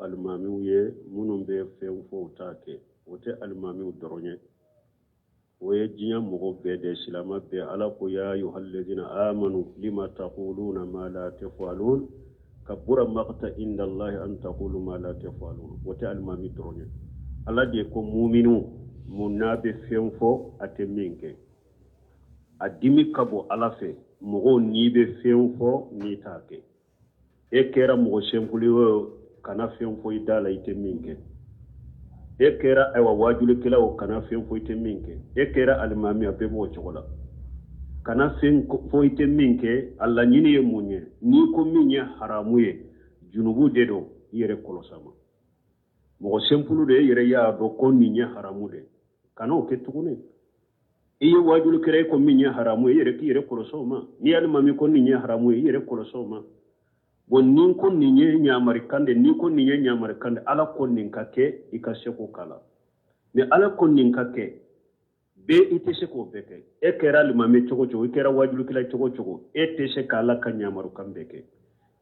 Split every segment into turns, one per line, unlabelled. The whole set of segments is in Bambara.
Alimamiw ye minnu bɛ fɛn fɔ u t'a kɛ, o tɛ alimamiw dɔrɔn ye, o ye diɲɛ mɔgɔ bɛɛ de, silama bɛɛ. Ala ko ya ayuhalladina amanu lima taquluna ma la tafalun kabura maqta inda allahi an taqulu ma la tafalun. O tɛ alimami dɔrɔn ye. Ala de ko muminu, mun n'a bɛ fɛn fɔ a tɛ min kɛ, a dimi ka bon Ala fɛ mɔgɔw n'i bɛ fɛn fɔ n'i t'a kɛ. E kɛra mɔgɔ simple ye, kana fɛn fɔ i da la i tɛ min kɛ. E kɛra ayiwa waajulikɛla o, kana fɛn fɔ i tɛ min kɛ. E kɛra alimami, a bɛɛ b'o cogo la, kana fɛn fɔ i tɛ min kɛ. A laɲini ye mun ye? N'i ko min ye haramu ye, junubu de don, i yɛrɛ kɔlɔs'a ma. Mɔgɔ simple de, e yɛrɛ y'a dɔn ko nin ye haramu de, kana o kɛ tuguni. I ye waajulikɛla, e ko min ye haramu ye, i yɛrɛ k'i yɛrɛ kɔlɔsi o ma. N'i ye alimami ko nin ye haramu ye, i yɛrɛ kɔlɔsi o ma. Bon, ni ko nin ye ɲamarikan de, n'i ko nin ye ɲamarikan de, Ala ko nin ka kɛ, i ka se k'o k'a la. Ni Ala ko nin ka kɛ bɛɛ, i tɛ se k'o bɛɛ kɛ. E kɛra alimami cogo cogo, i kɛra wajulikɛla cogo cogo, e tɛ se k'Ala ka ɲamarukan bɛɛ kɛ,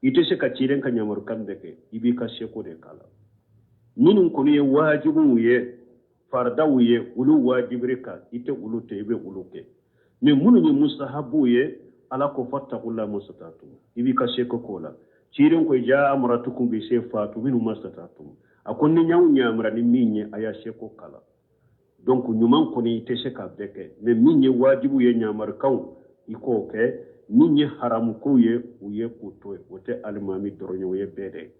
i tɛ se ka ciden ka ɲamarukan bɛɛ kɛ. I b'i ka seko de k'a la. Minnu kɔni ye wajibiw ye, faridaw ye, olu wajibiri kan, i tɛ olu to, i bɛ olu kɛ. Mais minnu ye mustahabuw ye, Ala ko fattaqullaha mastata'tum, i b'i ka seko k'o la. Ciden ko ja amaratukum bi shay fatu minhu mastata'tum, a ko ni n y'aw ɲamara ni min ye, a y'a seko k'a la. Donc ɲuman kɔni, i tɛ se k'a bɛɛ kɛ, mais min ye wajibu ye, ɲamarikanw, i k'o kɛ. Min ye haramukow ye, u ye k'u to yen. O tɛ alimami dɔrɔn ye, o ye bɛɛ de ye.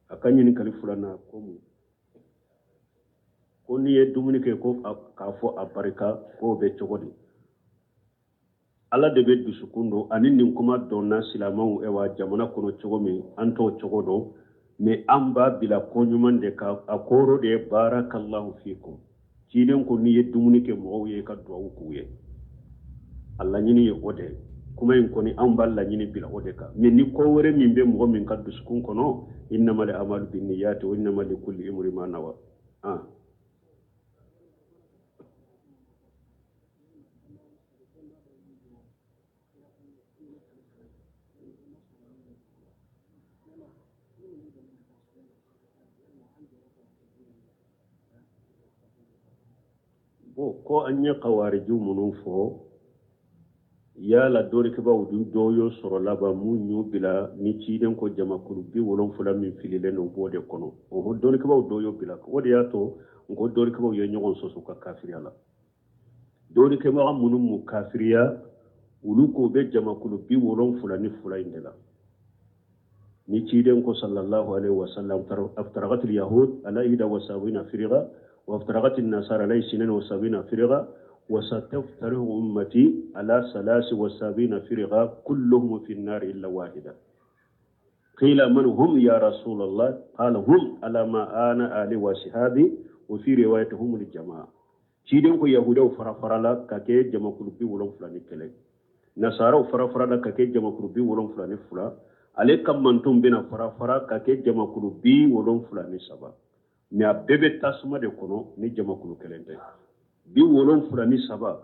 A ka ɲininkali filanan ko mun? Ko n'i ye dumuni kɛ, ko k'a fɔ a barika, k'o bɛ cogo di? Ala de bɛ dusukun dɔn. Ani nin kuma dɔnna silamɛw ɛwa jamana kɔnɔ cogo min, an t'o cogo dɔn, mais an b'a bila ko ɲuman de kan. A kɔrɔ de ye barakallahu fikum. Ciden ko n'i ye dumuni kɛ mɔgɔw ye, i ka duwawu k'u ye. A laɲini ye o de ye. Kuma in kɔni, anw b'a laɲini bila o de kan. Mais ni ko wɛrɛ min bɛ mɔgɔ min ka dusukun kɔnɔ, innamal amalu binniyati wa innama likulli imri ma nawa. Ah. Bon, ko an ye kawarijiw minnu fɔ, yala dɔnnikɛbaaw dun dɔw y'o sɔrɔ laban mun y'u bila ni ciden ko jamakulu 70 min fililen don, b'o de kɔnɔ? Oho, dɔnnikɛbaaw dɔw y'o bila. O de y'a to n ko dɔnnikɛbaaw ye ɲɔgɔn sɔsɔ ka kafiriya la. Dɔnnikɛbaga minnu m'u kafiriya, olu ko bɛ jamakulu 72 in de la. Ni ciden ko sallallahu alaihi wasallam aftaraqat al-yahud ala ida wa sabina firqa wa aftaraqat an-nasara ala isnain wa sabina firqa wa sataftariqu ummati ala salasi wa sabina firqa kulluhum fi an-nar illa wahida. Qila man hum ya Rasulallah? Qala hum ala ma ana ali wa sahabi wa fi riwayati hum al-jamaa. Ciden ko yahudaw fara farala ka kɛ jamakulu 71, nasaraw fara farala ka kɛ jamakulu 72, ale ka mantonw bɛna fara fara ka kɛ jamakulu 73. Mais a bɛɛ bɛ tasuma de kɔnɔ ni jamakulu kelen tɛ. 73,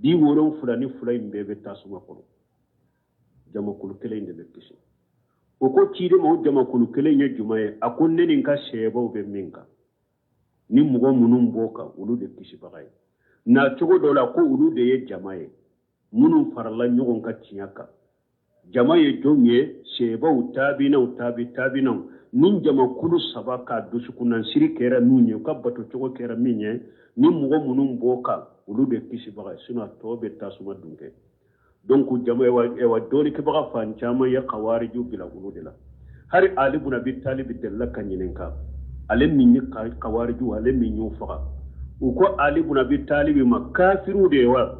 72 in bɛɛ bɛ tasuma kɔnɔ, jamakulu kelen de bɛ kisi. O ko ciden ma, o jamakulu kelen ye jumɛn ye? A ko ne ni n ka sɛbaw bɛ min kan, ni mɔgɔ minnu b'o kan, olu de kisibaga ye. Na cogo dɔ la, ko olu de ye jama ye minnu farala ɲɔgɔn kan tiɲɛ kan. Jama ye jɔnw ye? Sɛbaw, taabinaw, taabi taabinaw. Ni jamakulu saba ka dusukunnansiri kɛra min ye, u ka bato cogo kɛra min ye, ni mɔgɔ minnu b'o kan, olu de kisibaga ye. Sinon a tɔ bɛ tasuma dun kɛ. Donc jama ɛwa dɔnnikɛbaga fan caman ye kawarijiw bila olu de la. Hari Ali bun Abi Talib delila ka ɲininka, ale min ye kawarijiw, ale min y'u faga. U ko Ali bun Abi Talib ma, kafiriw de ye wa?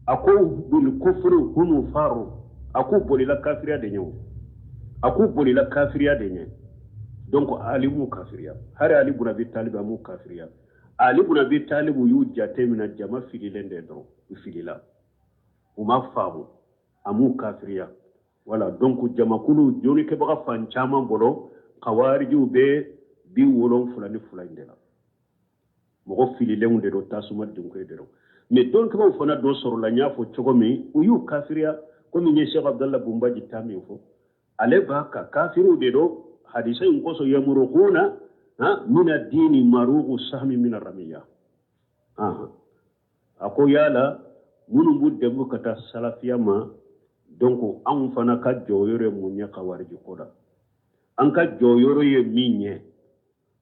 A ko bil kufri humu faru, a k'u bolila kafiriya de ɲɛ o, a k'u bolila kafiriya de ɲɛ. Donc Ali m'u kafiriya, hari Ali bun Abi Talib a m'u kafiriya. Ali bun Abi Talib y'u jate minɛ jama fililen de dɔrɔn, u filila, u ma faamu, a m'u kafiriya. Voilà, donc jamakulu dɔnnikɛbaga fan caman bolo, kawarijiw bɛ 72 in de la. Mɔgɔ fililenw de don, tasuma dunke de don. Mais dɔnnikɛbaaw fana dɔ sɔrɔla, n y'a fɔ cogo min, u y'u kafiriya, komi n ye Sheikh Abdallah Bumbaji ta min fɔ, ale b'a ka kafiriw de don. Hadisa in kosɔn yamurukuna min ad-dini marugu sahmi min ar-ramiya. A ko yala minnu b'u dɛmɛ ka taa salafiya ma, donc anw fana ka jɔyɔrɔ ye mun ye kawariji ko la? An ka jɔyɔrɔ ye min ye,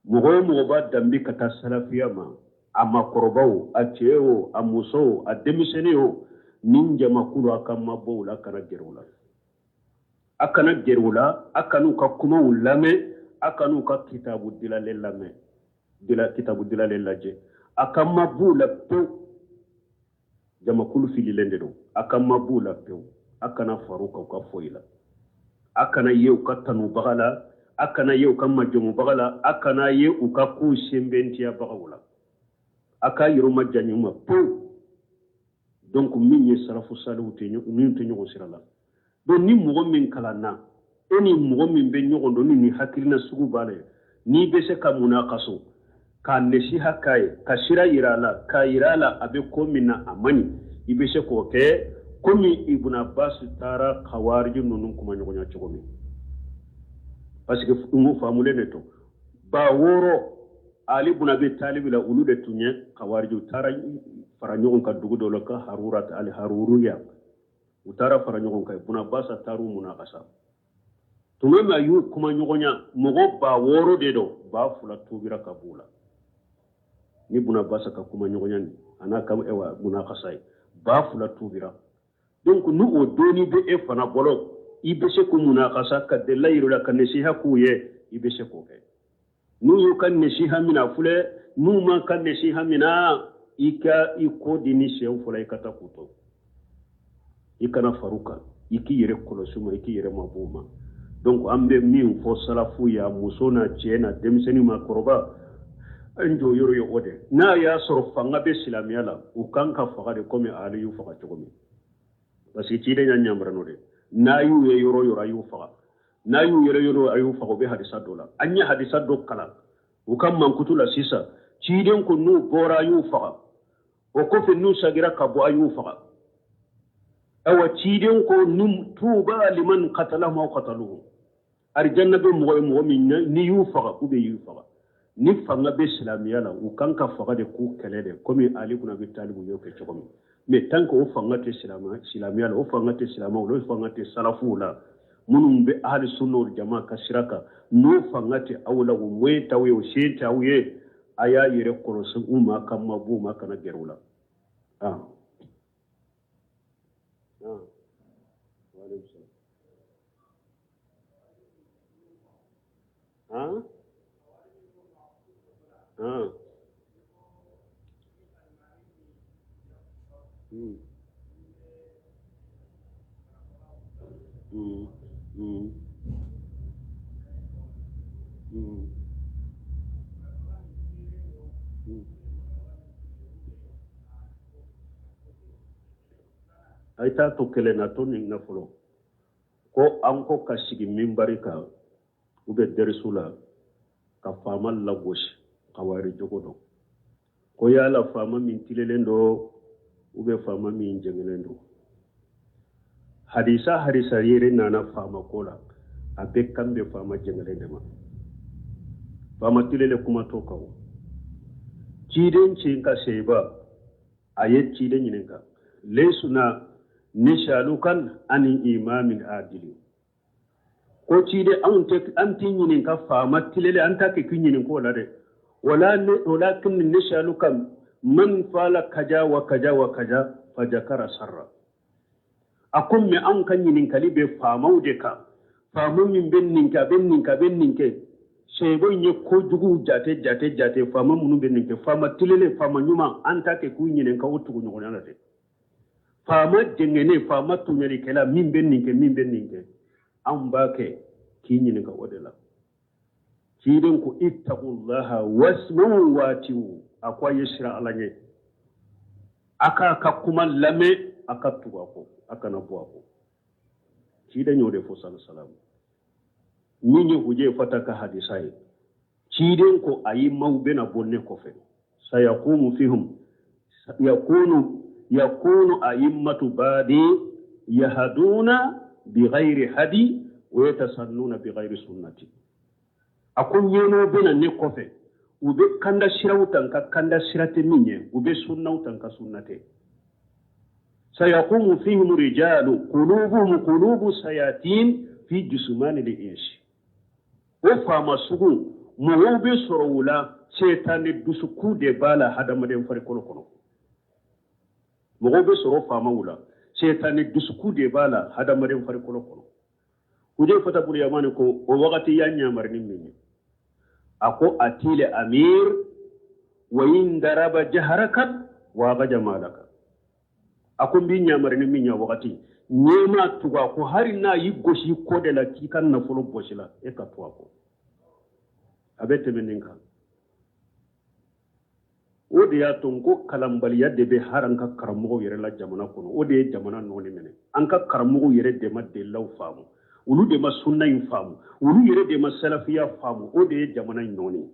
mɔgɔ o mɔgɔ b'a danbe ka taa salafiya ma, a makɔrɔbaw, a cɛ o, a muso o, a denmisɛnnin o, nin jamakulu a ka mabɔ u la, a kana gɛrɛ u la. A kana gɛrɛ u la, a kan'u ka kumaw lamɛn, a kan'u ka kitabu dilalen lamɛn, kitabu dilalen lajɛ. A ka mabɔ u la pewu. Jamakulu fililen de don, a ka mabɔ u la pewu. A kana far'u kan u ka foyi la, a kana ye u ka tanubaga la, a kana ye u ka majamubaga la, a kana ye u ka kow senbentiyabagaw la. A k'a yɛrɛ majanya u ma pewu. Donc min ye salafu salihu tɛ min tɛ ɲɔgɔn sira la. Donc ni mɔgɔ min kalanna, e ni mɔgɔ min bɛ ɲɔgɔn dɔn, ni nin hakilina sugu b'a la, n'i bɛ se ka munakaso, k'a nasiha k'a ye, ka sira yira a la, k'a yira a la a bɛ ko min na a man ɲi, i bɛ se k'o kɛ komi Ibn Abbas taara kawariji ninnu kumaɲɔgɔnya cogo min. Parce que n ko faamulen de to 6000 Ali ibn Abi Talib la, olu de tun ye kawarijiw taara fara ɲɔgɔn kan dugu dɔ la ka Harura ali Haruruya, u taara fara ɲɔgɔn kan. Ibn Abbas taar'u munakasa tuma min a y'u kuma ɲɔgɔnya, mɔgɔ 6000 de don, 2000 tubira ka b'u la. Ni Ibn Abbas ka kuma ɲɔgɔnya ni a n'a ka munakasa ye, 2000 tubira. Donc ni o doni bɛ e fana bolo, i bɛ se k'u munakasa ka delila yir'u la, ka nasiha k'u ye, i bɛ se k'o kɛ. N'u y'u ka nasiha minɛ filɛ, n'u ma ka nasiha minɛ, i ka i ko di ni sɛw fɔlɔ, i ka taa k'u to. I kana far'u kan, i k'i yɛrɛ kɔlɔsi u ma, i k'i yɛrɛ mabɔ u ma. Donc an bɛ min fɔ salafu ya, muso n'a cɛ n'a denmisɛnnin ma kɔrɔba, an jɔyɔrɔ ye o de. N'a y'a sɔrɔ fanga bɛ silamɛya la, u kan ka faga de komi Ali y'u faga cogo min. Parce que ciden y'a ɲamara n'o de. N'a y'u ye yɔrɔ o yɔrɔ, a y'u faga. N'a y'u yɛrɛ yɔrɔ, a y'u faga. U bɛ hadisa dɔ la. An ye hadisa dɔ kalan u ka mankutu la sisan. Ciden ko n'u bɔra, a y'u faga. O kɔfɛ n'u sagira ka bɔ, a y'u faga. Ayiwa, ciden ko num tuba liman qatalahum aw qataluhum. Arijanna bɛ mɔgɔ ye, mɔgɔ min n'i y'u faga ou bien y'u faga. Ni fanga bɛ silamɛya la, u kan ka faga de, k'u kɛlɛ de, komi Ali ibn Abi Talib y'o kɛ cogo min. Mais tant que o fanga tɛ silamɛya la, o fanga tɛ silamɛw la, o fanga tɛ salafuw la, minnu bɛ ahli sunna wal jama ka sira kan, n'o fanga tɛ aw la, o moyen t'aw ye, o se t'aw ye, a y'a yɛrɛ kɔlɔsi u ma, ka mabɔ u ma, kana gɛrɛ u la. A ye taa to kelen na, to nin na fɔlɔ. Ko an ko ka sigi minbari kan u bɛ dɛrisu la ka faama lagosi kawari jogo dɔn. Ko yala faama min tilelen don u bɛ faama min jɛngɛnen don. Hadisa yɛrɛ nana faama ko la, a bɛɛ kan bɛ faama jɛngɛlen de ma. Faama tilelen kuma t'o kan o. Ciden cin ka seba a ye ciden ɲininka, lesuna nisalukan ani imamin adili. Ko ciden, anw tɛ an t'i ɲininka faama tilelen, an t'a kɛ k'i ɲininka o la dɛ. Wala walakin nisaluka man fala kaja wa kaja wa kaja fajakara sarra. A ko mɛ anw ka ɲininkali bɛ faamaw de kan, faama min bɛ nin kɛ, a bɛ nin kɛ, a bɛ nin kɛ. Sebo in ye kojuguw jate jate jate, faama minnu bɛ nin kɛ, faama tilelen, faama ɲuman, an t'a kɛ k'u ɲininka o tuguɲɔgɔnya la dɛ. Faama jɛngɛnen, faama tɔɲɔlikɛla min bɛ nin kɛ, min bɛ nin kɛ, anw b'a kɛ k'i ɲininka o de la. Ciden ko ittaqullaha wasma'u wati'u. A ko a ye siran Ala ɲɛ, a k'a ka kuma lamɛn, a ka tugu a kɔ, a kana bɔ a kɔ. Ciden y'o de fɔ sallallahu alaihi wasallam. Min ye Hujayfata ka hadisa ye, ciden ko ayi, maaw bɛna bɔ ne kɔfɛ, sayakumu fihum yakunu a'immatu badi yahaduna bighayri hadi wa yatasannuna bighayri sunnati. A ko ɲɛmaw bɛ na ne kɔfɛ, u bɛ kanda siraw ta n ka kanda sira tɛ min ye, u bɛ sunnaw ta n ka sunna tɛ. Sayaqumu fihim rijalu qulubuhum qulubu sayatin fi jusumani li insi. O faama sugu mɔgɔw bɛ sɔrɔ u la, setani dusukun de b'a la hadamaden farikolo kɔnɔ. Mɔgɔw bɛ sɔrɔ faamaw la, setani dusukun de b'a la hadamaden farikolo kɔnɔ. Hujayfata bun Yamani ko o wagati y'a ɲamari ni min ye, a ko atile amir wa in daraba jaharaka wa agaja malaka. A ko n b'i ɲamari ni min ye wagati ɲɛmaa tugu a kɔ, hali n'a y'i gosi kɔ de la k'i ka nafolo bɔsi la, e ka to a kɔ. A bɛ tɛmɛ nin kan. O de y'a to n ko kalanbaliya de bɛ hali an ka karamɔgɔw yɛrɛ la jamana kɔnɔ. O de ye jamana nɔɔni minɛ. An ka karamɔgɔw yɛrɛ de ma delilaw faamu, olu de ma sunna in faamu, olu yɛrɛ de ma salafiya faamu. O de ye jamana in nɔɔni.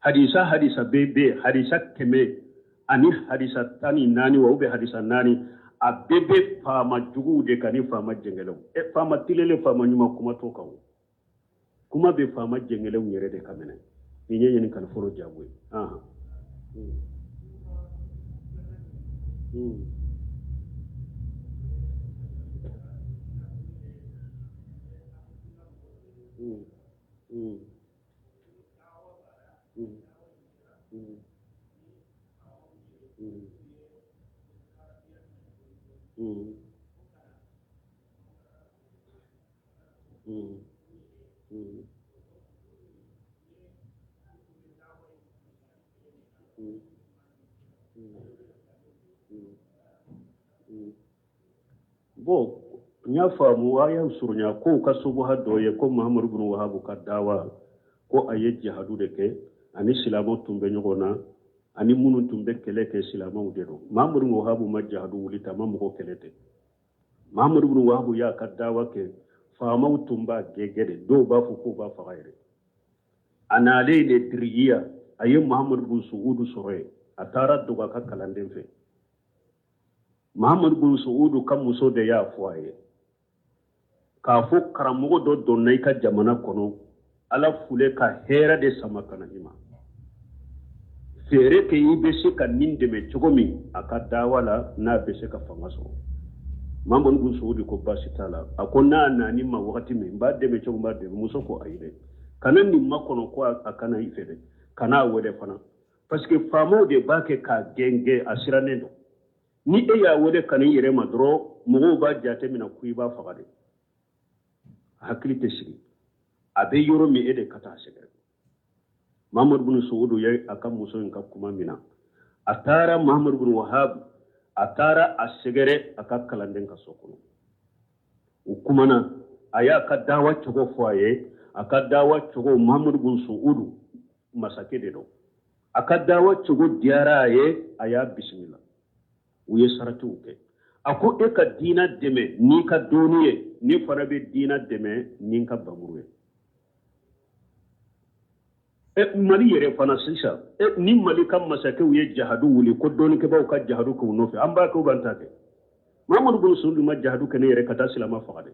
Hadisa bɛɛ bɛ hadisa 100 ani hadisa 14 wa, ou bien hadisa 4, a bɛɛ bɛ faama juguw de kan ni faama jɛngɛlɛw. Faama tilelen, faama ɲuman, kuma t'o kan o. Kuma bɛ faama jɛngɛlɛw yɛrɛ de kan minɛ. Nin ye ɲininkali fɔlɔ jaabi ye. Bon, n y'a faamu, a y'a surunya ko ka subuha dɔ ye ko Muhammadu bin Wahabu ka dawa ko a ye jihadu de kɛ, ani silamɛw tun bɛ ɲɔgɔn na, ani minnu tun bɛ kɛlɛ kɛ silamɛw de don. Muhammadu bin Wahabu ma jihadu wuli ta, a ma mɔgɔ kɛlɛ tɛ. Muhammadu bin Wahabu y'a ka dawa kɛ, faamaw tun b'a gɛgɛ de, dɔw b'a fɔ k'u b'a faga yɛrɛ. A nalen de Dirigiya, a ye Muhammadu bin Suudu sɔrɔ yen, a taara dogo a ka kalanden fɛ. Muhammadu bin Suudu ka muso de y'a fɔ a ye k'a fɔ karamɔgɔ dɔ donna i ka jamana kɔnɔ, Ala fule ka hɛrɛ de sama ka na i ma, feere kɛ i bɛ se ka nin dɛmɛ cogo min a ka dawa la, n'a bɛ se ka fanga sɔrɔ. Muhammadu bin Suudu ko baasi t'a la, a ko n'a nana ma wagati min n b'a dɛmɛ cogo n b'a dɛmɛ. Muso ko ayi dɛ, kana nin makɔnɔ ko a kana i fɛ dɛ, kana a wele fana, parce que faamaw de b'a kɛ k'a gɛngɛn, a sirannen don. Ni e y'a wele ka n'i yɛrɛ ma dɔrɔn, mɔgɔw b'a jate minɛ ko i b'a faga de, a hakili tɛ sigi, a bɛ yɔrɔ min e de ka taa sɛgɛrɛ. Muhammadu bin Suudu ye a ka muso in ka kuma minɛ, a taara Muhammadu bin Wahab, a taara a sɛgɛrɛ a ka kalanden ka so kɔnɔ. U kumana, a y'a ka dawa cogo fɔ a ye, a ka dawa cogo Muhammadu bin Suudu masakɛ de don, a ka dawa cogo diyara a ye, a y'a bisimila. U ye saratiw kɛ. A ko e ka diina dɛmɛ n'i ka dɔnni ye, ne fana bɛ diina dɛmɛ ni n ka bamuru ye. Mali yɛrɛ fana sisan, ni Mali ka masakɛw ye jahadu wuli ko dɔnnikɛbaaw ka jahadu kɛ u nɔfɛ, an b'a kɛ u b'an ta kɛ. Muhammadu bin Suudu ma jahadu kɛ ne yɛrɛ ka taa silama faga dɛ.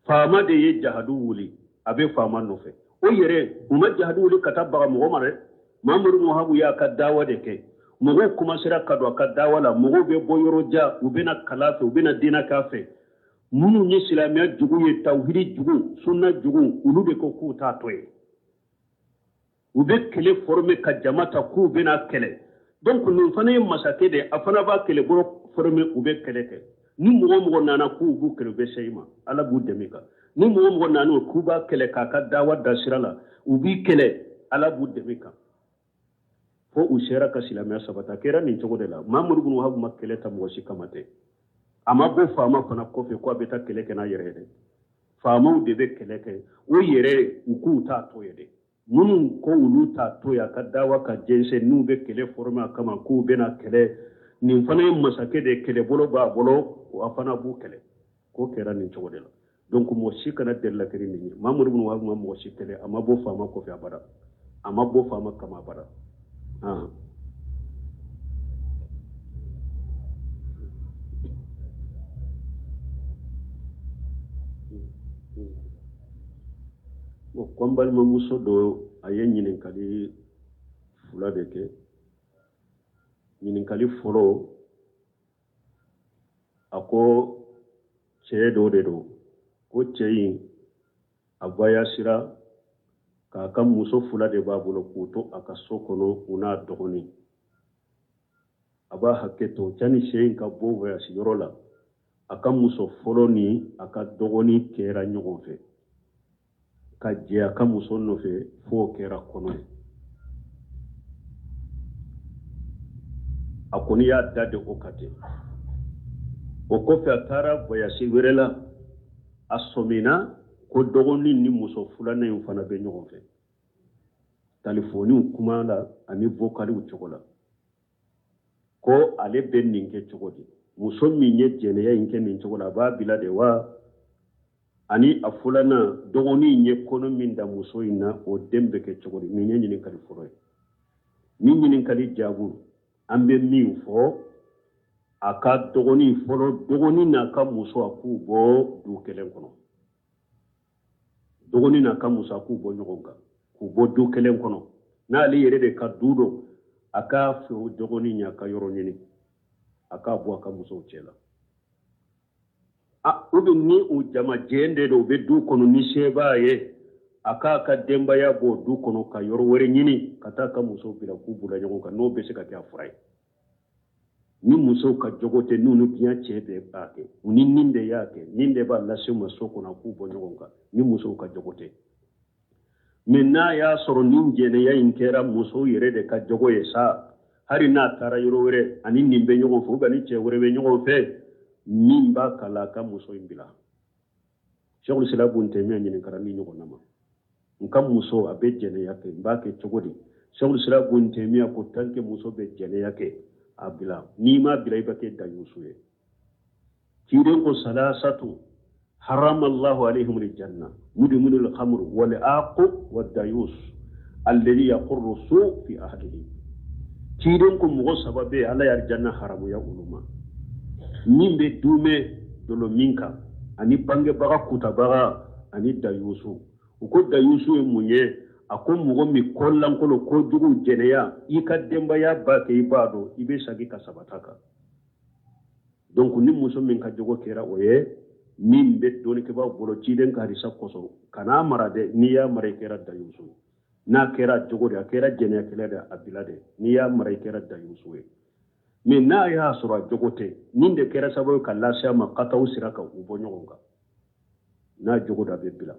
Faama de ye jahadu wuli, a bɛ faama nɔfɛ. O yɛrɛ u ma jahadu wuli ka taa baga mɔgɔ ma dɛ. Muhammadu bin Wahabu y'a ka dawa de kɛ. Mɔgɔw kumasera ka don a ka dawa la, mɔgɔw bɛ bɔ yɔrɔ jan, u bɛna kalan fɛ, u bɛna diinɛ k'a fɛ. Minnu ye silamɛya jugu ye, tawhidi jugu, sunna jugu, olu de ko k'u t'a to yen. U bɛ kɛlɛ former ka jama ta k'u bɛna kɛlɛ. Donc nin fana ye masakɛ de ye, a fana b'a kɛlɛbolo former, u bɛ kɛlɛ kɛ. Ni mɔgɔ mɔgɔ nana k'u b'u kɛlɛ, u bɛ se i ma, Ala b'u dɛmɛ kan. Ni mɔgɔ mɔgɔ nana k'u b'a kɛlɛ k'a ka dawa da sira la, u b'i kɛlɛ, Ala b'u dɛmɛ kan. Fo u sera ka silamɛya sabati. A kɛra nin cogo de la. Muhammadu bin Wahab ma kɛlɛ ta mɔgɔ si kama tɛ. A ma bɔ faama fana kɔfɛ ko a bɛ taa kɛlɛ kɛ n'a yɛrɛ ye dɛ. Faamaw de bɛ kɛlɛ kɛ, o yɛrɛ u k'u t'a to ye dɛ. Minnu ko olu t'a to yen a ka dawa ka jɛnsɛn, n'u bɛ kɛlɛ former a kama k'u bɛna kɛlɛ, nin fana ye masakɛ de ye, kɛlɛbolo b'a bolo, a fana b'u kɛlɛ. Ko kɛra nin cogo de la. Donc mɔgɔ si kana delila kɛ nin ye. Muhammadu bin Wahab ma mɔgɔ si kɛlɛ, a ma bɔ faama kɔfɛ abada, a ma bɔ faama kama abada. Bon, ko n balimamuso dɔ, a ye ɲininkali fila de kɛ. Ɲininkali fɔlɔ, a ko cɛ dɔ de don, ko cɛ in a voyagera k'a ka muso fila de b'a bolo k'u to a ka so kɔnɔ, u n'a dɔgɔnin. A b'a hakɛ to, sani cɛ in ka bɔ voyage yɔrɔ la, a ka muso fɔlɔ ni a ka dɔgɔnin kɛra ɲɔgɔn fɛ ka jɛ a ka muso nɔfɛ f'o kɛra kɔnɔ ye. A kɔni y'a da de o kan ten. O kɔfɛ, a taara voyage wɛrɛ la, a sɔmina ko dɔgɔnin ni muso filanan in fana bɛ ɲɔgɔn fɛ talifoniw kuma la ani vokaliw cogo la. Ko ale bɛ nin kɛ cogo di? Muso min ye jɛnɛya in kɛ nin cogo la, a b'a bila de wa? Ani a filanan, dɔgɔnin ye kɔnɔ min da muso in na, o den bɛ kɛ cogo di? Nin ye ɲininkali fɔlɔ ye. Nin ɲininkali jaabu, an bɛ min fɔ, a ka dɔgɔnin fɔlɔ, dɔgɔnin n'a ka muso, a k'u bɔ du kelen kɔnɔ. Dɔgɔnin n'a ka muso, a k'u bɔ ɲɔgɔn kan, k'u bɔ du kelen kɔnɔ. N'ale yɛrɛ de ka du don, a k'a fɛ o dɔgɔnin ye, a ka yɔrɔ ɲini, a k'a bɔ a ka musow cɛ la. A u bɛ ni u jama jɛn de don, u bɛ du kɔnɔ ni se b'a ye, a k'a ka denbaya bɔ du kɔnɔ ka yɔrɔ wɛrɛ ɲini ka taa ka musow bila k'u bila ɲɔgɔn kan, n'o bɛ se ka kɛ a fura ye. Ni musow ka jogo tɛ, n'u ni diɲɛ cɛ bɛɛ b'a kɛ, u ni nin de y'a kɛ, nin de b'a lase u ma so kɔnɔ, a k'u bɔ ɲɔgɔn kan ni musow ka jogo tɛ. Mais n'a y'a sɔrɔ nin jɛnɛya in kɛra musow yɛrɛ de ka jogo ye sa, hali n'a taara yɔrɔ wɛrɛ ani nin bɛ ɲɔgɔn fɛ, ou bien ni cɛ wɛrɛ bɛ ɲɔgɔn fɛ, min b'a kala, a ka muso in bila. Sheikhul Islam Ibn Taymiyyah ɲininkara ni ɲɔgɔnna ma: n ka muso, a bɛ jɛnɛya kɛ, n b'a kɛ cogo di? Sheikhul Islam Ibn Taymiyyah ko tant que muso bɛ jɛnɛya kɛ, a bila. N'i m'a bila, i bɛ kɛ dayusu ye. Ciden ko salasatu harama Allahu alayhim aljanna mudminu al-khamr wal aqu wad dayus alladhi yaqurru su fi ahlihi. Ciden ko mɔgɔ saba bɛ, Ala ye aljanna haramuya olu ma: min bɛ dumɛ dolo min kan, ani bangebaga kutabaga, ani dayusu. U ko dayusu ye mun ye? A ko mɔgɔ min kɔlankolo, kojugu, jɛnɛya, i ka denbaya b'a kɛ, i b'a dɔn, i bɛ sagi ka sabata kan. Donc ni muso min ka jogo kɛra o ye, min bɛ dɔnnikɛbaaw bolo ciden ka hadisa kosɔn, kan'a mara dɛ. N'i y'a mara, i kɛra dayusu ye. N'a kɛra jogo de, a kɛra jɛnɛyakɛla de, a bila dɛ. N'i y'a mara, i kɛra dayusu ye. Mais n'a y'a sɔrɔ a jogo tɛ, nin de kɛra sababu ka lase a ma kataw sira kan, u bɔ ɲɔgɔn kan, n'a jogo da, a bɛ bila.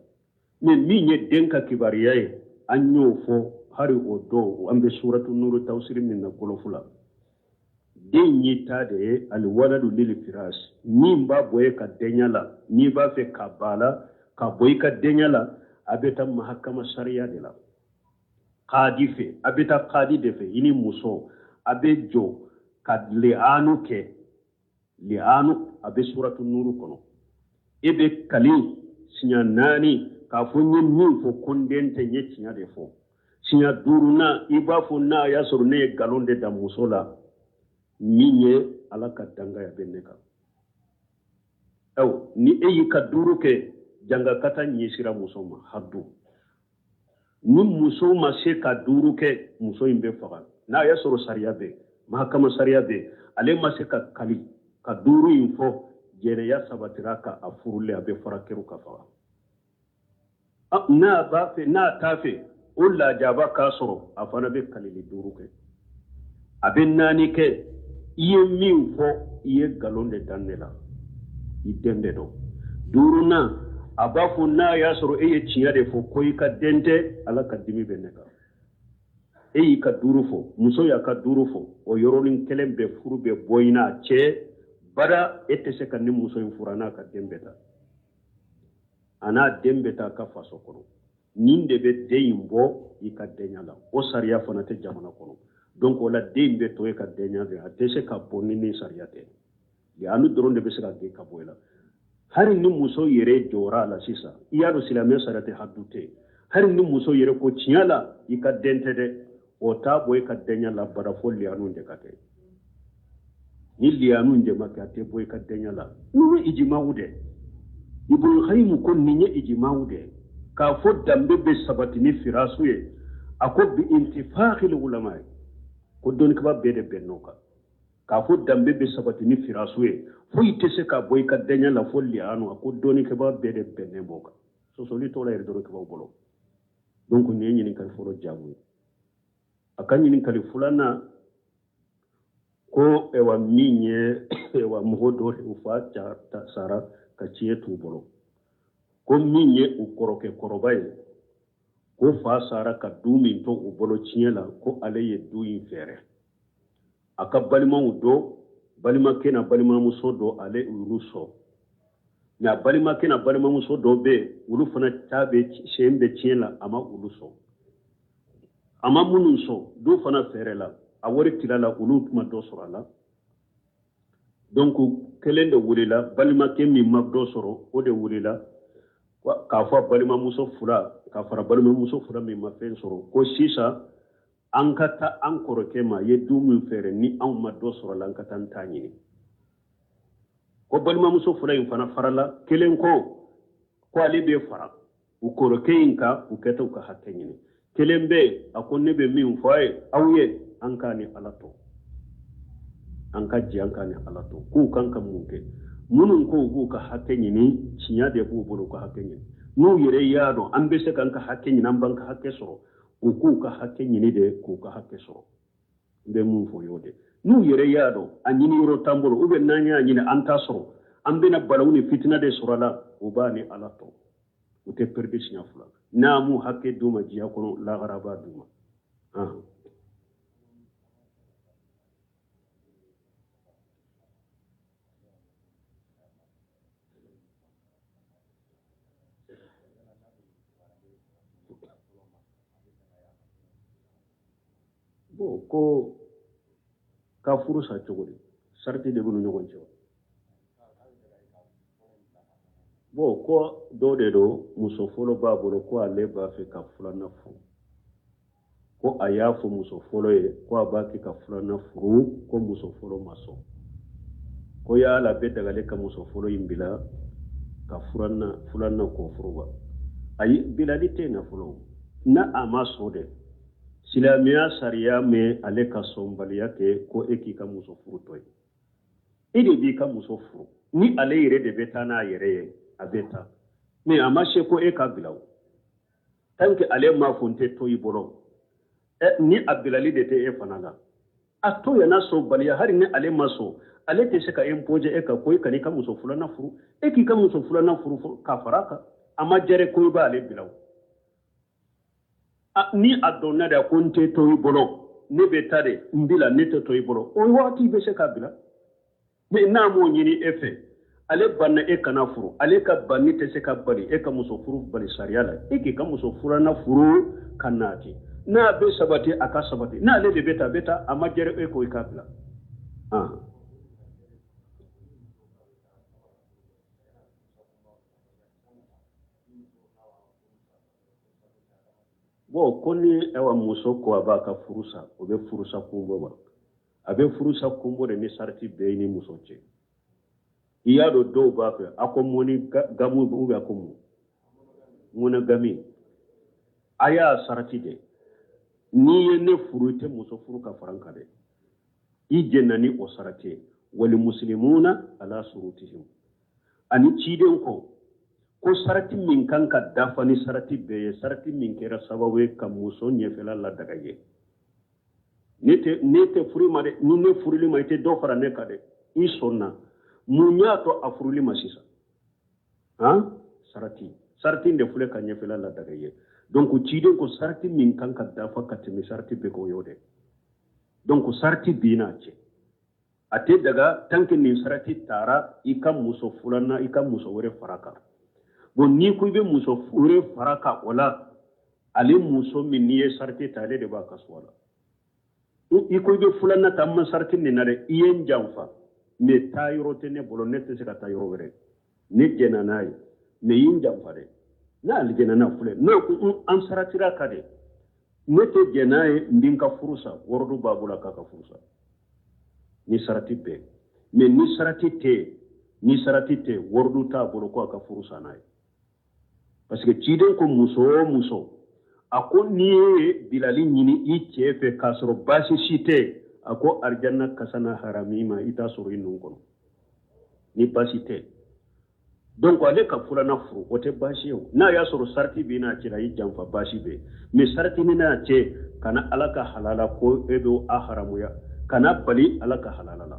Mais min ye den ka kibaruya ye, an y'o fɔ hali o don, an bɛ suratu nuru tafsiri min na golofu la, den y'i ta de ye, alwaladu lil firas. Min b'a bɔ e ka denya la, n'i b'a fɛ ka ba la ka bɔ i ka denya la, a bɛ taa mahakama sariya de la, kadi fɛ. A bɛ taa kadi de fɛ, i ni muso a bɛ jɔ ka li'anu kɛ. Li'anu a bɛ suratu nuru kɔnɔ. E bɛ kali siɲɛ naani k'a fɔ n ye min fɔ ko n den tɛ, n ye tiɲɛ de fɔ. Siɲɛ duurunan, i b'a fɔ n'a y'a sɔrɔ ne ye nkalon de da muso la, min ye Ala ka dangaya bɛ ne kan. Aw ni e y'i ka duuru kɛ, jangakata ɲɛsira muso ma hadu. Ni muso ma se ka duuru kɛ, muso in bɛ faga. N'a y'a sɔrɔ sariya bɛ, mahakama sariya bɛ, ale ma se ka kali ka duuru in fɔ, jɛnɛya sabatira ka a furulen, a bɛ fara kɛr'u ka faga. N'a b'a fɛ, n'a t'a fɛ, o lajaba k'a sɔrɔ, a fana bɛ kalili duuru kɛ, a bɛ naani kɛ. I ye min fɔ, i ye nkalon de da ne la, i den de don. Duurunan, a b'a fɔ n'a y'a sɔrɔ e ye tiɲɛ de fɔ ko i ka den tɛ, Ala ka dimi bɛ ne kan. E y'i ka duuru fɔ, muso y'a ka duuru fɔ, o yɔrɔnin kelen bɛɛ furu bɛ bɔ i n'a cɛ bada. E tɛ se ka ni muso in furu, a n'a ka den bɛ taa, a n'a den bɛ taa ka faso kɔnɔ. Nin de bɛ den in bɔ i ka denya la. O sariya fana tɛ jamana kɔnɔ. Donc o la, den bɛ to e ka denya fɛ, a tɛ se ka bɔ ni min sariya tɛ. Anu dɔrɔn de bɛ se ka gɛn ka bɔ i la. Hali ni muso yɛrɛ jɔra a la sisan, i y'a dɔn silamɛ sariya tɛ, hadu tɛ. Hali ni muso yɛrɛ ko tiɲɛ la i ka den tɛ dɛ, o t'a bɔ i ka denya la bada, fo liyanu de ka kɛ. Ni liyanu de ma kɛ, a tɛ bɔ i ka denya la. Nin ye ijimawu dɛ. Ibn Qayyim ko nin ye ijimawu dɛ. K'a fɔ danbe bɛ sabati ni firasu ye, a ko bi intifaqil ulama ye, ko dɔnnikɛbaa bɛɛ de bɛnn'o kan k'a fɔ danbe bɛ sabati ni firasu ye, foyi tɛ se ka bɔ i ka dɛɲɛ la fo liyanu. A ko dɔnnikɛbaa bɛɛ de bɛnnen b'o kan, sɔsɔli t'o la yɛrɛ dɔnnikɛbaaw bolo. Donc nin ye ɲininkali fɔlɔ jaabu ye. A ka ɲininkali filanan ko ewa min ye ewa mɔgɔ dɔ u fa sara ka tiɲɛ t'u bolo, ko min ye u kɔrɔkɛ kɔrɔba ye, ko fa sara ka du min to u bolo tiɲɛ la, ko ale ye du in fɛɛrɛ a ka balimaw dɔ, balimakɛ na balimamuso dɔ, ale olu sɔn, mɛ a balimakɛ na balimamuso dɔ bɛ yen, olu fana ta bɛ sen bɛ tiɲɛ la, a ma olu sɔn. A ma minnu sɔn, du fana fɛɛrɛ la, a wari tila la, olu ma dɔ sɔrɔ a la. Donc kelen de wulila, balimakɛ min ma dɔ sɔrɔ, o de wulila k'a fɔ balimamuso fila, k'a fara balimamuso fila min ma fɛn sɔrɔ, ko sisan an ka taa an kɔrɔkɛ ma ye du min fɛɛrɛ, ni anw ma dɔ sɔrɔ la, an ka taa an ta ɲini. Ko balimamuso fila in fana farala, kelen ko ale bɛ fara u kɔrɔkɛ in kan, u kɛ u ka hakɛ ɲini. Kelen bɛ yen, a ko ne bɛ min fɔ a ye aw ye, an k'a ni Ala to, an ka jɛ an k'a ni Ala to. K'u kan ka mun kɛ? Minnu ko u b'u ka hakɛ ɲini, tiɲɛ de b'u bolo u ka hakɛ ɲini. N'u yɛrɛ y'a dɔn an bɛ se k'an ka hakɛ ɲini, an b'an ka hakɛ sɔrɔ, u k'u ka hakɛ ɲini de k'u ka hakɛ sɔrɔ. N bɛ mun fɔ y'o de, n'u yɛrɛ y'a dɔn a ɲini yɔrɔ t'an bolo, ou bien n'an y'a ɲini an t'a sɔrɔ, an bɛna balawu ni fitina de sɔrɔ a la, u b'a ni Ala to, u tɛ perdi siɲɛ fila. N'a m'u hakɛ d'u ma diɲɛ kɔnɔ, lahara b'a d'u ma. Bon, ko ka furu sa cogo di? Sarati de b'u ni ɲɔgɔn cɛ. Bon, ko dɔ de don, muso fɔlɔ b'a bolo, ko ale b'a fɛ ka filanan furu, ko a y'a fɔ muso fɔlɔ ye ko a b'a kɛ ka filanan furu, ko muso fɔlɔ ma sɔn, ko yala bɛ dagale ka muso fɔlɔ in bila ka filanan k'o furu wa? Ayi, bilali tɛ yen na fɔlɔ n'a a ma sɔn dɛ. Silamɛya sariya mɛn ale ka sɔnbaliya kɛ ko e k'i ka muso furu tɔ ye, e de b'i ka muso furu, ni ale yɛrɛ de bɛ taa n'a yɛrɛ ye, a bɛ taa, mɛ a ma se ko e ka bila o. Tant que ale m'a fɔ n tɛ to i bolo, ni a bilali de tɛ e fana la, a to yan n'a sɔnbaliya. Hali ni ale ma sɔn, ale tɛ se ka imposer e kan ko e kan'i ka muso filanan furu. E k'i ka muso filanan furu ka fara a kan, a ma jɛrɛ ko i b'ale bila o. Ni a dɔnna de ko n tɛ to i bolo, ne bɛ taa de, n bila, ne tɛ to i bolo, o waati bɛ se ka bila. Mɛ n'a m'o ɲini e fɛ, ale banna e kana furu, ale ka banni tɛ se ka bali e ka muso furu bali sariya la. E k'i ka muso filanan furu ka nati, n'a bɛ sabati, a ka sabati, n'ale de bɛ taa, a bɛ taa, a ma jɛrɛ e ko i k'a bila. Bon, ko ni awa muso ko a b'a ka furu sa, o bɛ furusa kun bɔ wa? A bɛ furusa kun bɔ de ni sarati bɛɛ ni muso cɛ. I y'a dɔn dɔw b'a fɛ a ko monogamie ou bien a ko mun monogamie, a y'a sarati de, n'i ye ne furu, i tɛ muso furu ka fara n kan dɛ, i jɛnna ni o sarati ye. Wali muslimuna ala surutihim. Ani ciden ko sarati min kan ka dafa ni sarati bɛɛ ye, sarati min kɛra sababu ye ka muso ɲɛfɛla ladaga ye, ne tɛ furu ma dɛ, ni ne furuli ma, i tɛ dɔ fara ne kan dɛ, i sɔnna. Mun y'a to a furuli ma sisan? Han, sarati de filɛ ka ɲɛfɛla ladaga ye. Donc ciden ko sarati min kan ka dafa ka tɛmɛ sarati bɛɛ kan, o y'o dɛ. Donc sarati b'i n'a cɛ, a tɛ daga tant que nin sarati taara i ka muso filanan, i ka muso wɛrɛ fara kan. Bon, n'i ko i bɛ muso wɛrɛ fara kan, o la ale muso min n'i ye sarati ta, ale de b'a ka so la. I ko i bɛ filanan ta, n ma sarati nin na dɛ, i ye n janfa, mɛ taa yɔrɔ tɛ ne bolo, ne tɛ se ka taa yɔrɔ wɛrɛ, ne jɛnna n'a ye, mɛ i ye n janfa dɛ. N'ale jɛnna n'a filɛ, n'a ko an saratira ka dɛ, ne tɛ jɛn n'a ye, n bɛ n ka furu sa, wɔrɔdu b'a bolo a k'a ka furu sa ni sarati bɛɛ. Mɛ ni sarati tɛ yen, ni sarati tɛ yen, wɔrɔdu t'a bolo ko a ka furu sa n'a ye. Parce que ciden ko muso o muso, a ko n'i ye bilali ɲini i cɛ fɛ k'a sɔrɔ baasi si tɛ, a ko arijanna kasa na harami i ma, i t'a sɔrɔ i nun kɔnɔ ni baasi tɛ. Donc ale ka filanan furu, o tɛ baasi ye o. N'a y'a sɔrɔ sarati b'i n'a cɛ la, i janfa, baasi bɛ. Mais sarati ni n'a cɛ, kana Ala ka halala ko e bɛ a haramuya, kana bali Ala ka halala la.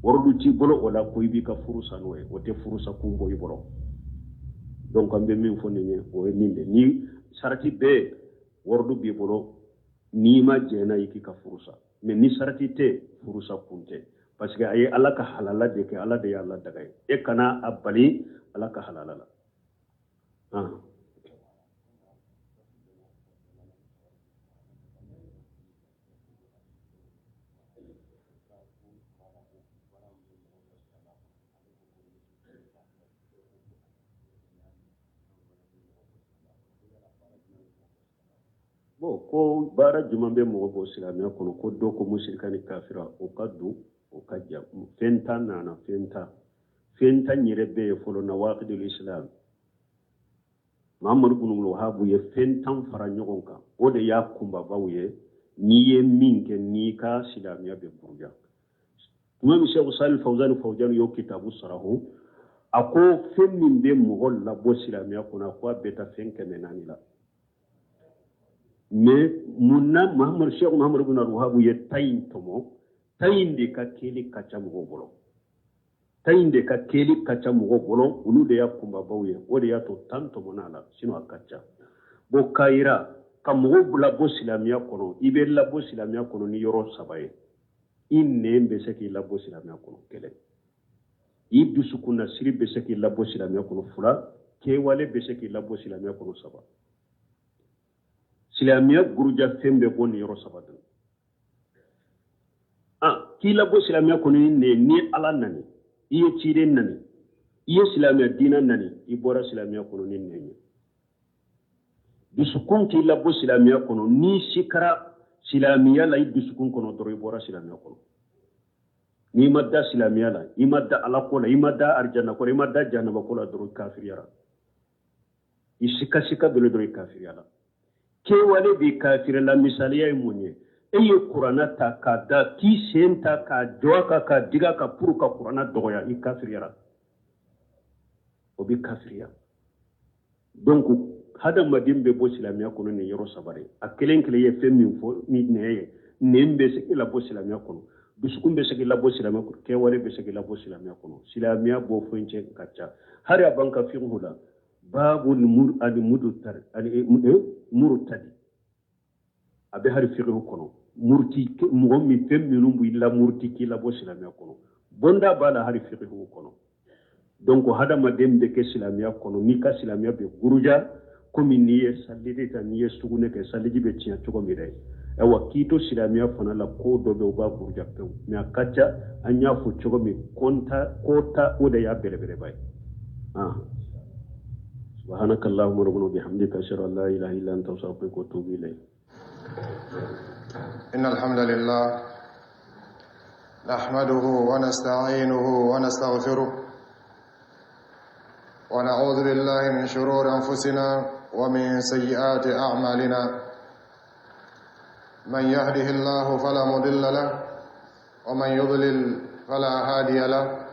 Waridu t'i bolo o la ko i b'i ka furu sa n'o ye, o tɛ furusa kun bɔ i bolo. Donc an bɛ min fɔ nin ye, o ye nin de: ni sarati bɛ, waridu b'i bolo, n'i ma jɛn n'a ye, k'i ka furu sa. Mais ni sarati tɛ, furusa kun tɛ, parce que a ye Ala ka halala de kɛ, Ala de y'a la daga ye, e kana a bali Ala ka halala la. Ah. Bon, ko baara jumɛn bɛ mɔgɔ bɔ silamɛya kɔnɔ? Ko dɔ ko musirika ni kafira, o ka don, o ka ja. Fɛn 10 nana, fɛn 10, fɛn 10 yɛrɛ bɛ yen fɔlɔ. Nawaqidul Islam, Mahamadu bunu Wahabu ye fɛn 10 fara ɲɔgɔn kan, o de y'a kunbabaw ye. N'i ye min kɛ, n'i ka silamɛya bɛ buruja. Tuma min Sheikh Salih Fawzan Fawzan y'o kitabu sarahu, a ko fɛn min bɛ mɔgɔ labɔ silamɛya kɔnɔ, a ko a bɛ taa fɛn 400 la. Mais mun na Mahamadu, Sheikh Mahamadu bin Wahabu ye 10 in tɔmɔ? 10 in de ka kɛli ka ca mɔgɔw bolo, 10 in de ka kɛli ka ca mɔgɔw bolo, olu de y'a kunbabaw ye. O de y'a to 10 tɔmɔna la, sinon a ka ca. Bon, k'a yira ka mɔgɔw labɔ silamɛya kɔnɔ, i bɛ labɔ silamɛya kɔnɔ ni yɔrɔ saba ye. I nɛn bɛ se k'i labɔ silamɛya kɔnɔ, kelen. I dusukunnasiri bɛ se k'i labɔ silamɛya kɔnɔ, fila. Kɛwale bɛ se k'i labɔ silamɛya kɔnɔ, saba. Silamɛya guruja fɛn bɛ bɔ nin yɔrɔ saba de. Ah, k'i labɔ silamɛya kɔnɔ ni nɛn: ni Ala nani, i ye ciden nani, i ye silamɛya diinɛ nani, i bɔra silamɛya kɔnɔ ni nɛn ye. Dusukun k'i labɔ silamɛya kɔnɔ: n'i sikara silamɛya la i dusukun kɔnɔ dɔrɔn, i bɔra silamɛya kɔnɔ. N'i ma da silamɛya la, i ma da Ala ko la, i ma da arijana ko la, i ma da jahanama ko la dɔrɔn, i kafiriyara. I sika sika dɔrɔn dɔrɔn, i kafiriyara. Kɛwale b'i kafiri la. Misaliya ye mun ye? E ye kuranna ta k'a da, k'i sen ta k'a jɔ a kan, k'a digi a kan pour ka kuranna dɔgɔya, i kafiriyara, o bɛ kafiriya. Donc hadamaden bɛ bɔ silamɛya kɔnɔ nin yɔrɔ saba de. A kelen kelen ye fɛn min fɔ ni nɛn ye: nɛn bɛ se k'i labɔ silamɛya kɔnɔ, dusukun bɛ se k'i labɔ silamɛya kɔnɔ, kɛwale bɛ se k'i labɔ silamɛya kɔnɔ. Silamɛya bɔ fɛn cɛ ka ca. Hali a b'an ka fiqhu la, baabu ali mudu tari ali murtadi, a bɛ hali fiqhu kɔnɔ. Muruti, mɔgɔ min, fɛn minnu b'i la muruti k'i labɔ silamɛya kɔnɔ, bonda b'a la hali fiqhu kɔnɔ. Donc hadamaden bɛ kɛ silamɛya kɔnɔ, n'i ka silamɛya bɛ guruja, komi n'i ye saliji ta, n'i ye sugunɛ kɛ, saliji bɛ tiɲɛ cogo min dɛ. Ayiwa, k'i to silamɛya fana la, ko dɔ bɛ, o b'a guruja pewu. Mais a ka ca, an y'a fɔ cogo min, kɔnta kota, o de y'a belebeleba ye. Ah, سبحانك اللهم ربنا وبحمدك، أشهد أن لا إله إلا أنت، أستغفرك وأتوب إليك.
إن الحمد لله نحمده ونستعينه ونستغفره، ونعوذ بالله من شرور أنفسنا ومن سيئات أعمالنا. من يهده الله فلا مضل له، ومن يضلل فلا هادي له،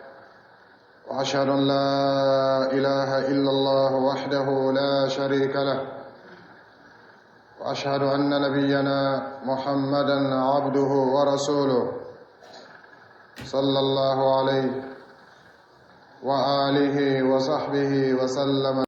وأشهد أن لا إله إلا الله وحده لا شريك له، وأشهد أن نبينا محمدا عبده ورسوله، صلى الله عليه وآله وصحبه وسلم.